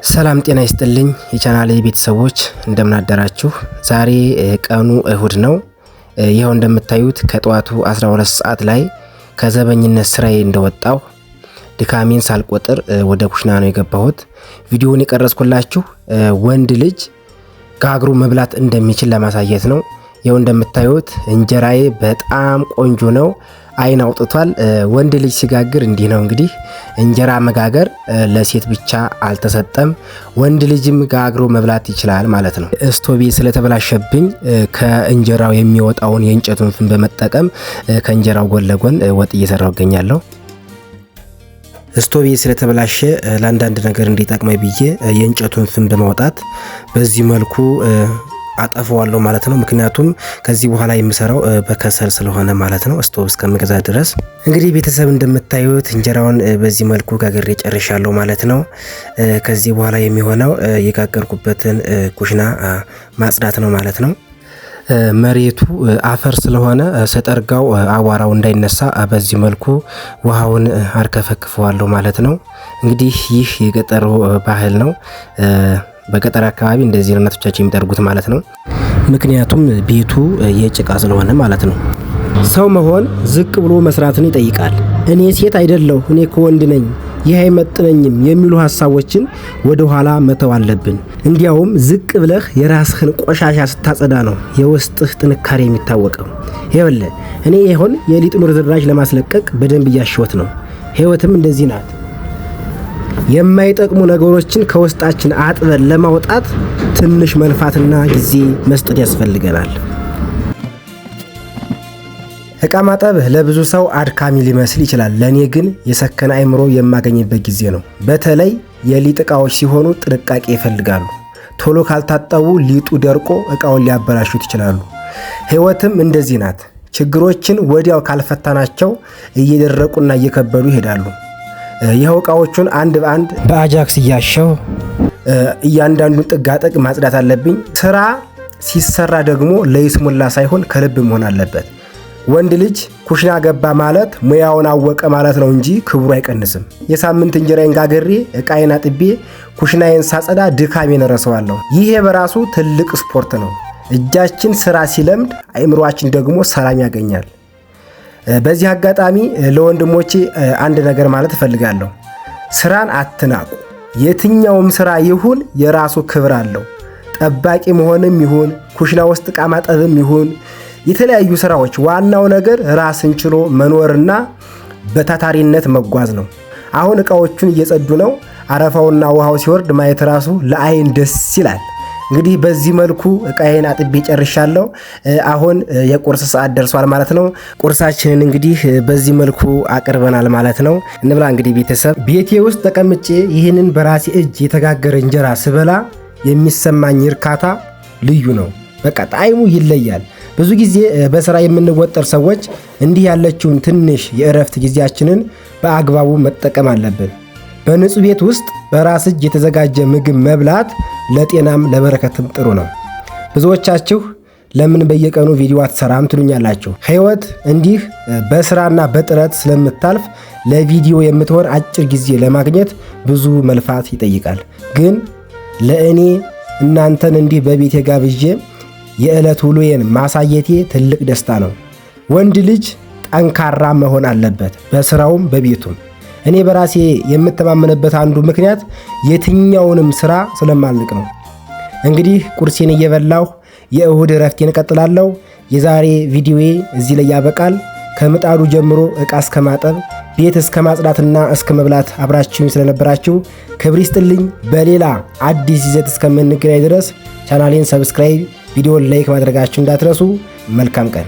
ሰላም ጤና ይስጥልኝ የቻናሌ ቤተሰቦች፣ እንደምን አደራችሁ። ዛሬ ቀኑ እሁድ ነው። ይኸው እንደምታዩት ከጠዋቱ 12 ሰዓት ላይ ከዘበኝነት ስራዬ እንደወጣሁ ድካሜን ሳልቆጥር ወደ ኩሽና ነው የገባሁት። ቪዲዮውን የቀረጽኩላችሁ ወንድ ልጅ ጋግሮ መብላት እንደሚችል ለማሳየት ነው። ይኸው እንደምታዩት እንጀራዬ በጣም ቆንጆ ነው፣ አይን አውጥቷል። ወንድ ልጅ ሲጋግር እንዲህ ነው እንግዲህ። እንጀራ መጋገር ለሴት ብቻ አልተሰጠም፣ ወንድ ልጅም ጋግሮ መብላት ይችላል ማለት ነው። ስቶቤ ስለተበላሸብኝ ከእንጀራው የሚወጣውን የእንጨቱን ፍም በመጠቀም ከእንጀራው ጎን ለጎን ወጥ እየሰራው እገኛለሁ። ስቶቤ ስለተበላሸ ለአንዳንድ ነገር እንዲጠቅመኝ ብዬ የእንጨቱን ፍም በማውጣት በዚህ መልኩ አጠፈዋለሁ ማለት ነው። ምክንያቱም ከዚህ በኋላ የምሰራው በከሰል ስለሆነ ማለት ነው፣ ስቶቭ እስከምገዛ ድረስ። እንግዲህ ቤተሰብ፣ እንደምታዩት እንጀራውን በዚህ መልኩ ጋግሬ ጨርሻለሁ ማለት ነው። ከዚህ በኋላ የሚሆነው የጋገርኩበትን ኩሽና ማጽዳት ነው ማለት ነው። መሬቱ አፈር ስለሆነ ስጠርጋው አቧራው እንዳይነሳ በዚህ መልኩ ውሃውን አርከፈክፈዋለሁ ማለት ነው። እንግዲህ ይህ የገጠሩ ባህል ነው። በገጠር አካባቢ እንደዚህ ነው እናቶቻችን የሚጠርጉት ማለት ነው። ምክንያቱም ቤቱ የጭቃ ስለሆነ ማለት ነው። ሰው መሆን ዝቅ ብሎ መስራትን ይጠይቃል። እኔ ሴት አይደለሁ፣ እኔ እኮ ወንድ ነኝ፣ ይህ አይመጥነኝም የሚሉ ሀሳቦችን ወደ ኋላ መተው አለብን። እንዲያውም ዝቅ ብለህ የራስህን ቆሻሻ ስታጸዳ ነው የውስጥህ ጥንካሬ የሚታወቀው። ይኸውልህ፣ እኔ ይሆን የሊጡን ርዝራዥ ለማስለቀቅ በደንብ እያሸወት ነው። ህይወትም እንደዚህ ናት። የማይጠቅሙ ነገሮችን ከውስጣችን አጥበን ለማውጣት ትንሽ መልፋትና ጊዜ መስጠት ያስፈልገናል። እቃ ማጠብ ለብዙ ሰው አድካሚ ሊመስል ይችላል። ለእኔ ግን የሰከነ አእምሮ የማገኝበት ጊዜ ነው። በተለይ የሊጥ እቃዎች ሲሆኑ ጥንቃቄ ይፈልጋሉ። ቶሎ ካልታጠቡ ሊጡ ደርቆ እቃውን ሊያበላሹት ይችላሉ። ህይወትም እንደዚህ ናት። ችግሮችን ወዲያው ካልፈታናቸው እየደረቁና እየከበዱ ይሄዳሉ። ይኸው እቃዎቹን አንድ በአንድ በአጃክስ እያሸው እያንዳንዱን ጥጋጥግ ማጽዳት አለብኝ። ስራ ሲሰራ ደግሞ ለይስሙላ ሳይሆን ከልብ መሆን አለበት። ወንድ ልጅ ኩሽና ገባ ማለት ሙያውን አወቀ ማለት ነው እንጂ ክብሩ አይቀንስም። የሳምንት እንጀራዬን ጋግሬ፣ እቃዬን አጥቤ፣ ኩሽናዬን ሳጸዳ ድካሜን እረሳዋለሁ። ይሄ በራሱ ትልቅ ስፖርት ነው። እጃችን ስራ ሲለምድ አእምሯችን ደግሞ ሰላም ያገኛል። በዚህ አጋጣሚ ለወንድሞቼ አንድ ነገር ማለት እፈልጋለሁ። ስራን አትናቁ። የትኛውም ስራ ይሁን የራሱ ክብር አለው። ጠባቂ መሆንም ይሁን፣ ኩሽና ውስጥ ዕቃ ማጠብም ይሁን፣ የተለያዩ ስራዎች፣ ዋናው ነገር ራስን ችሎ መኖርና በታታሪነት መጓዝ ነው። አሁን እቃዎቹን እየጸዱ ነው። አረፋውና ውሃው ሲወርድ ማየት ራሱ ለአይን ደስ ይላል። እንግዲህ በዚህ መልኩ እቃዬን አጥቤ ጨርሻለሁ። አሁን የቁርስ ሰዓት ደርሷል ማለት ነው። ቁርሳችንን እንግዲህ በዚህ መልኩ አቅርበናል ማለት ነው። እንብላ እንግዲህ ቤተሰብ። ቤቴ ውስጥ ተቀምጬ ይህንን በራሴ እጅ የተጋገረ እንጀራ ስበላ የሚሰማኝ እርካታ ልዩ ነው። በቃ ጣዕሙ ይለያል። ብዙ ጊዜ በስራ የምንወጠር ሰዎች እንዲህ ያለችውን ትንሽ የእረፍት ጊዜያችንን በአግባቡ መጠቀም አለብን። በንጹህ ቤት ውስጥ በራስ እጅ የተዘጋጀ ምግብ መብላት ለጤናም ለበረከትም ጥሩ ነው። ብዙዎቻችሁ ለምን በየቀኑ ቪዲዮ አትሰራም ትሉኛላችሁ። ህይወት እንዲህ በስራና በጥረት ስለምታልፍ ለቪዲዮ የምትሆን አጭር ጊዜ ለማግኘት ብዙ መልፋት ይጠይቃል። ግን ለእኔ እናንተን እንዲህ በቤቴ ጋብዤ የዕለት ውሎዬን ማሳየቴ ትልቅ ደስታ ነው። ወንድ ልጅ ጠንካራ መሆን አለበት፣ በስራውም በቤቱም። እኔ በራሴ የምተማመንበት አንዱ ምክንያት የትኛውንም ስራ ስለማልንቅ ነው። እንግዲህ ቁርሴን እየበላሁ የእሁድ እረፍቴን እቀጥላለሁ። የዛሬ ቪዲዮዬ እዚህ ላይ ያበቃል። ከምጣዱ ጀምሮ ዕቃ እስከ ማጠብ፣ ቤት እስከ ማጽዳትና እስከ መብላት አብራችሁኝ ስለነበራችሁ ክብር ይስጥልኝ። በሌላ አዲስ ይዘት እስከምንገናኝ ድረስ ቻናሌን subscribe፣ ቪዲዮን like ማድረጋችሁ እንዳትረሱ። መልካም ቀን።